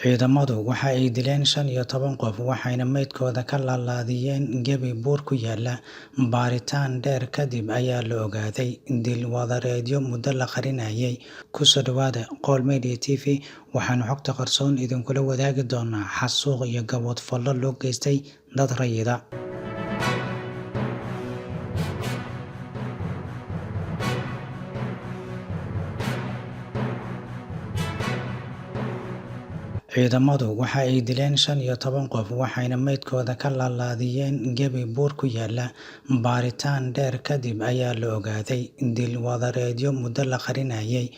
Ciidamadu waxa ay dileen 15 qof waxayna meydkooda ka laalaadiyeen gebi buur ku yaala. Baaritaan dheer kadib ayaa la ogaaday dil wadareedyo muddo la qarinayay. Ku soo dhawaada Qowl Media TV, waxaanu xogta qarsoon idinkula wadaagi doonaa xasuuq iyo gabood fallo loo geystay dad rayid ah. Ciidamadu waxa ay dileen 15 qof waxayna meydkooda ka laalaadiyeen gebi buur ku yaala. Baaritaan dheer kadib ayaa la ogaaday dil wadareedyo muddo la qarinayay.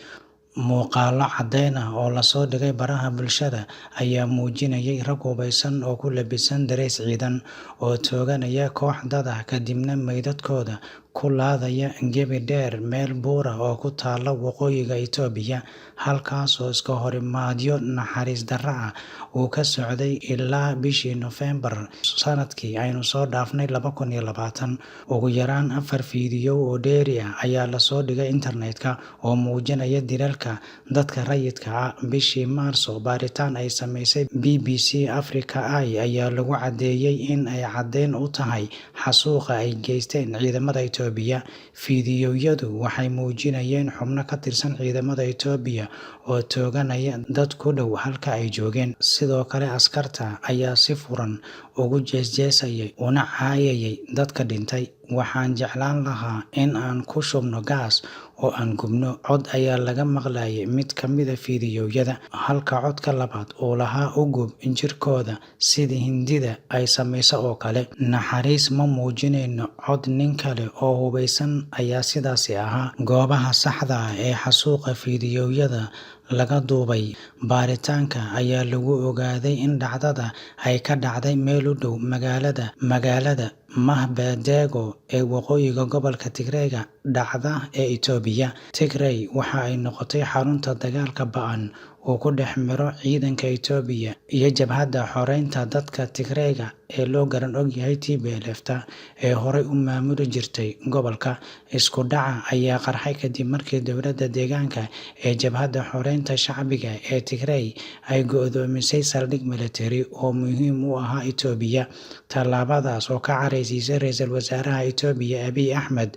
Muuqaallo caddeyn ah oo la soo dhigay baraha bulshada ayaa muujinayay rag hubeysan oo ku labisan darees ciidan oo tooganaya koox dad ah kadibna meydadkooda ku laadaya gebi dheer meel buur ah oo ku taalla waqooyiga Itoobiya, halkaas oo iska horimaadyo naxariis darro ah uu ka socday ilaa bishii Noofembar sanadkii aynu soo dhaafnay 2020. Ugu yaraan 4 fiidiyow oo dheeri ah ayaa la soo dhigay internetka oo muujinaya dilalka dadka rayidka ah. Bishii Maarso, baaritaan ay samaysay BBC Africa Eye ayaa lagu caddeeyay in ay caddeyn u tahay xasuuqa ay geysteen ciidamada Itoobiya. Fiidiyowyadu waxay muujinayeen xubno ka tirsan ciidamada Itoobiya oo tooganaya dad ku dhow halka ay joogeen. Sidoo kale, askarta ayaa si furan ugu jeesjeesayay una caayayay dadka dhintay. "Waxaan jeclaan lahaa in aan ku shubno gaas oo aan gubno." Cod ayaa laga maqlayay mid ka mid ah fiidiyowyada, halka codka labaad uu lahaa "U gub jirkooda sidii Hindida ay samayso oo kale. Naxariis ma muujinayno." Cod nin kale oo hubeysan ayaa sidaasi ahaa. Goobaha saxda ah ee xasuuqa fiidiyowyada laga duubay baaritaanka ayaa lagu ogaaday in dhacdada ay ka dhacday meel u dhow magaalada Mahbedego ee waqooyiga gobolka Tigreega dhacda ee Itoobiya. Tigray waxa ay noqotay xarunta dagaalka ba'an uu ku dhex maro ciidanka Itoobiya iyo Jabhadda Xoreynta Dadka Tigreega ee loo garan ogyahay TPLF-ta ee horay u maamuli jirtay gobolka. Isku dhaca ayaa qarxay kadib markii dowladda deegaanka ee Jabhadda Xoreynta Shacbiga ee Tigray ay go'doomisay saldhig militari oo muhiim u ahaa Itoobiya, tallaabadaas oo ka careysiisay ra'iisul wasaaraha Itoobiya Abiy Ahmed.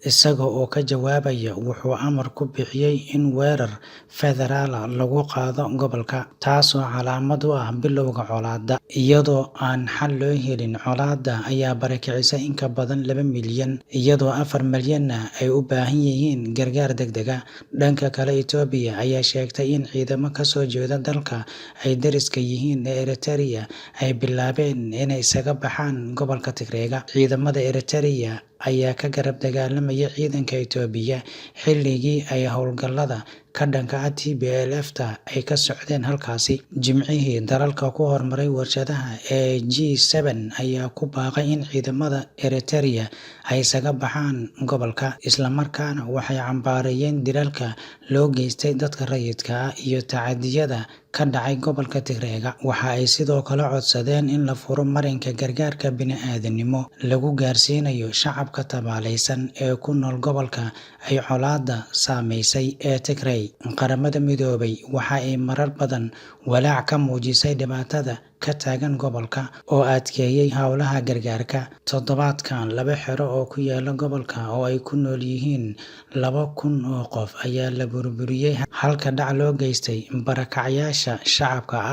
Isaga oo ka jawaabaya, wuxuu amar ku bixiyay in weerar federaal ah lagu qaado gobolka, taasoo calaamad u ah bilowga colaadda. Iyadoo aan xal loo helin, colaadda ayaa barakicisay in ka badan 2 milyan, iyadoo 4 milyanna ay u baahan yihiin gargaar degdeg ah. Dhanka kale, Itoobiya ayaa sheegtay in ciidamo ka soo jeeda dalka ay deriska yihiin ee Eritrea ay bilaabeen inay isaga baxaan gobolka Tigreega. Ciidamada Eritrea ayaa ka garab dagaalamaya ciidanka Itoobiya xilligii ay howlgallada ka dhanka ah TPLF-ta ay ka socdeen halkaasi. Jimcihii, dalalka ku horumaray warshadaha ee G7 ayaa ku baaqay in ciidamada Eritrea ay isaga baxaan gobolka, isla markaana waxay cambaareeyeen dilalka loo geystay dadka rayidka ah iyo tacaddiyada ka dhacay gobolka Tigreega. Waxa ay sidoo kale codsadeen in la furo marinka gargaarka bini'aadantinimo lagu gaarsiinayo shacabka tabaaleysan ee ku nool gobolka ay colaadda saameysay ee Tigray. Qaramada Midoobay waxa ay marar badan walaac ka muujisay dhibaatada ka taagan gobolka, oo adkeeyay howlaha gargaarka. Toddobaadkan, laba xero oo ku yaala gobolka oo ay ku nool yihiin 2,000 oo qof ayaa la burburiyay halka dhac loo geystay barakacyaasha shacabka ah.